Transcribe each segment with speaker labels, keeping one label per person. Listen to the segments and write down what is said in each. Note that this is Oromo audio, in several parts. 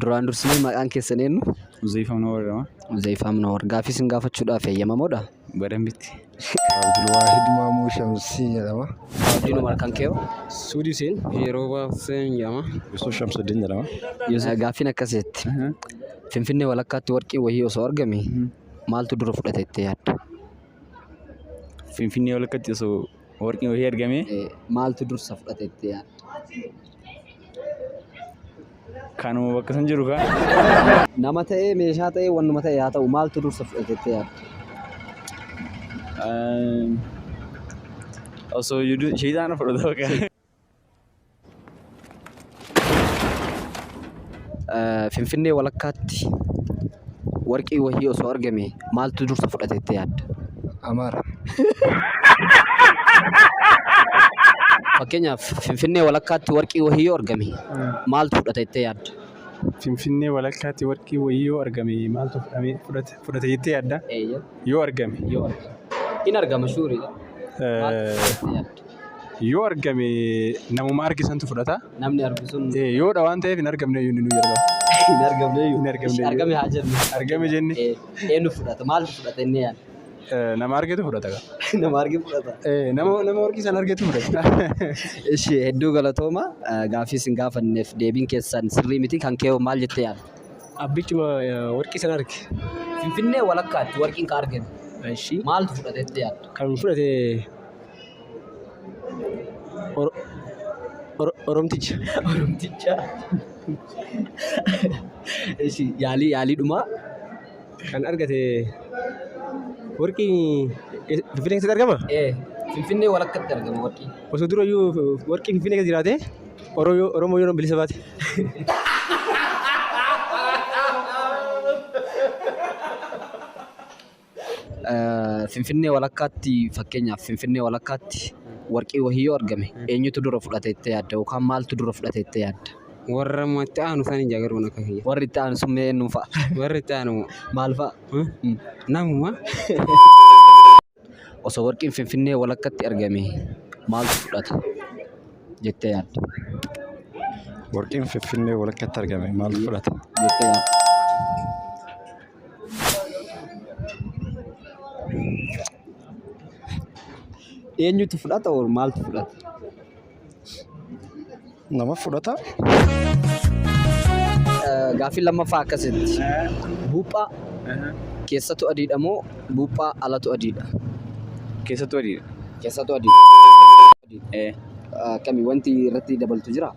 Speaker 1: Duraan dursinee maqaan keessan eenyu?
Speaker 2: Uzaifa Munawwar jedhama.
Speaker 1: Uzaifa Munawwar. Gaaffii isin gaafachuudhaaf eeyyamamoodha?
Speaker 2: Badambitti.
Speaker 3: Abdulwaahid Maamuu Shamsii jedhama.
Speaker 1: Abdiin Umar kan kee hoo?
Speaker 4: Suudi Hussein.
Speaker 5: Yeroo Hussein jedhama.
Speaker 6: Yusuf Shamsuddin jedhama.
Speaker 1: Gaaffiin akkas jetti. Finfinnee walakkaatti warqii wayii osoo argame maaltu dura fudhate jettee yaadda?
Speaker 2: Finfinnee walakkaatti osoo warqii wayii argame
Speaker 1: Maaltu dursa fudhate jettee yaadda?
Speaker 2: Kanuma bakka san jiru kaa.
Speaker 1: Nama ta'ee meeshaa ta'ee wannuma ta'e haa ta'u maaltu dursa fudhate jettee yaadda?
Speaker 2: Osoo sheexaana fudhata bakka.
Speaker 1: Finfinnee walakkaatti warqii wayii osoo argame maaltu dursa fudhate jettee yaadda?
Speaker 3: Amaara.
Speaker 1: Fakkeenyaaf Finfinnee walakkaatti warqii wayii yoo argame maaltu fudhata jettee yaadda?
Speaker 4: Finfinnee walakkaatti warqii wayii yoo argame maaltu fudhame fudhate fudhate jettee yaadda?
Speaker 1: Eeyyee.
Speaker 4: Yoo argame.
Speaker 1: Yoo argame. Hin argama shuuriidha. Maaltu fudhata jettee yaadda?
Speaker 4: Yoo argame namuma arge santu fudhata.
Speaker 1: Namni argu sun
Speaker 4: Eh, Yoodha waan ta'eef hin argamne iyyuu inni nu jalqaba.
Speaker 1: hin argamne iyyuu.
Speaker 4: Hin argamne iyyuu.
Speaker 1: Argame haa jennu.
Speaker 4: Argame jenne.
Speaker 1: Eh, Eenyu fudhata? Maaltu fudhata inni yaadda?
Speaker 4: Eh, Nama argetu fudhata gaa.
Speaker 1: Nama arge fudhata.
Speaker 4: Eh, Nama nama warqii sana argetu fudhata.
Speaker 1: Ishi hedduu galatooma. Gaaffii isin gaafanneef deebiin keessan sirrii miti. Kan kee hoo maal jettee yaadda?
Speaker 4: Abbichuma warqii sana arge.
Speaker 1: Finfinnee walakkaatti warqiin ka argame.
Speaker 4: Ishi.
Speaker 1: Maaltu fudhate jettee yaadda?
Speaker 4: Kan fudhate Oromticha.
Speaker 1: Oromticha. Ishi yaalii yaalii dhumaa.
Speaker 4: Kan argate warqii Finfinnee keessatti argama?
Speaker 1: Ee Finfinnee walakkatti argama warqiin.
Speaker 4: Osoo dura iyyuu warqii Finfinnee keessa jiraate Oromoo yoo bilisa baate.
Speaker 1: Finfinnee walakkaatti fakkeenyaaf Finfinnee walakkaatti warqii wahii yoo argame eenyutu dura fudhate jettee yaadda yookaan maaltu dura fudhate jettee yaadda?
Speaker 5: Warra itti aanu san hin jagaruun akka kiyya.
Speaker 1: Warri itti aanu sun mee eenyuun fa'a?
Speaker 5: Warri itti aanu
Speaker 1: Maal fa'a?
Speaker 5: Namuma.
Speaker 1: Osoo warqiin Finfinnee walakkatti argame maaltu fudhata jettee yaadda?
Speaker 6: Warqiin Finfinnee walakkatti argame maaltu fudhata?
Speaker 1: Jettee yaadda? Eenyutu fudhata or maaltu fudhata?
Speaker 6: Nama fudhata?
Speaker 1: Gaaffiin lammaffaa akkasitti. Buuphaa keessatu adiidha moo buuphaa alatu adiidha?
Speaker 2: Keessattuu adiidha.
Speaker 1: Keessatu adiidha.
Speaker 2: Eh.
Speaker 1: Akkami wanti irratti dabaltu jira?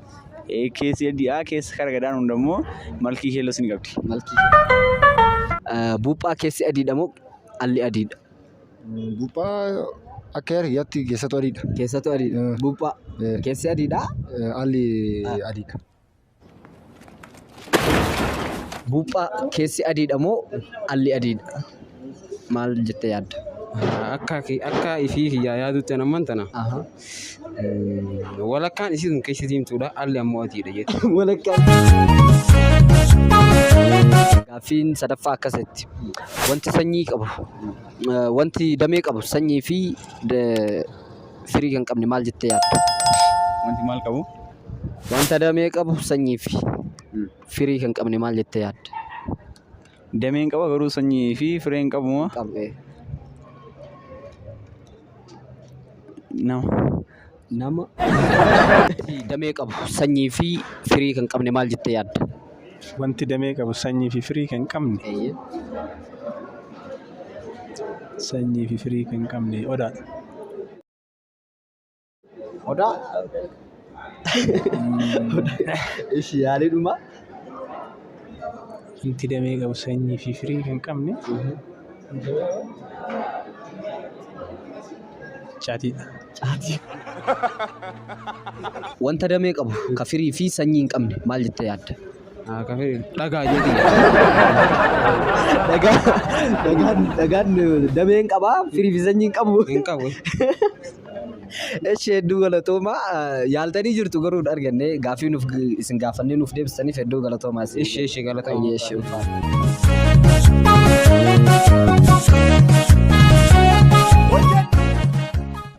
Speaker 2: Keessi adiidha. Keessa kara gadaan hunda immoo malkii keelloos ni qabdi.
Speaker 1: Malkii. Buuphaa keessi adiidha moo alli adiidha?
Speaker 3: Buuphaa akka yaada kiyyaatti keessattuu adiidha.
Speaker 1: Keessattuu adiidha. Buuphaa keessi adiidha.
Speaker 3: Alli adiidha.
Speaker 1: Buuphaa keessi adiidha moo alli adiidha? Maal jettee yaadda?
Speaker 5: Akka akka ifii kiyyaa yaadutti an amman tana walakkaan isii sun keessi diimtuudha alli ammoo adiidha jechuudha.
Speaker 1: Walakkaan. Gaaffiin sadaffaa akkasitti. Wanti sanyii qabu, wanti damee qabu sanyii fi firii kan qabne maal jettee yaadda?
Speaker 2: Wanti maal qabu?
Speaker 1: Wanta damee qabu sanyii fi firii kan qabne maal jettee yaadda?
Speaker 2: Damee hin qaba garuu sanyii fi firee hin qabu moo?
Speaker 1: Qabu.
Speaker 2: Nama.
Speaker 1: Nama. Damee qabu sanyii fi firii kan qabne maal jettee yaadda?
Speaker 4: Wanti damee qabu sanyii fi firii kan qabne. Sanyii fi firii kan qabne odaadha.
Speaker 1: Odaa. Ishi yaalii dhumaa.
Speaker 4: Wanti damee qabu sanyii fi firii kan qabne caatiidha.
Speaker 1: Caatii. Wanta damee qabu ka firii fi sanyii hin qabne maal jettee yaadda?
Speaker 5: Dhagaa jeetii.
Speaker 1: Dhagaa dhagaan dhagaan damee hin qabaa firii fi sanyii hin qabu.
Speaker 5: Hin qabu.
Speaker 1: Eshi hedduu galatooma yaaltanii jirtu garuu hin arganne gaaffii nuuf isin gaafannee nuuf deebistaniif hedduu galatoomaa isin.
Speaker 5: Ishi ishi galatooma.
Speaker 1: Eshi ulfaata.
Speaker 7: Hojjedhu!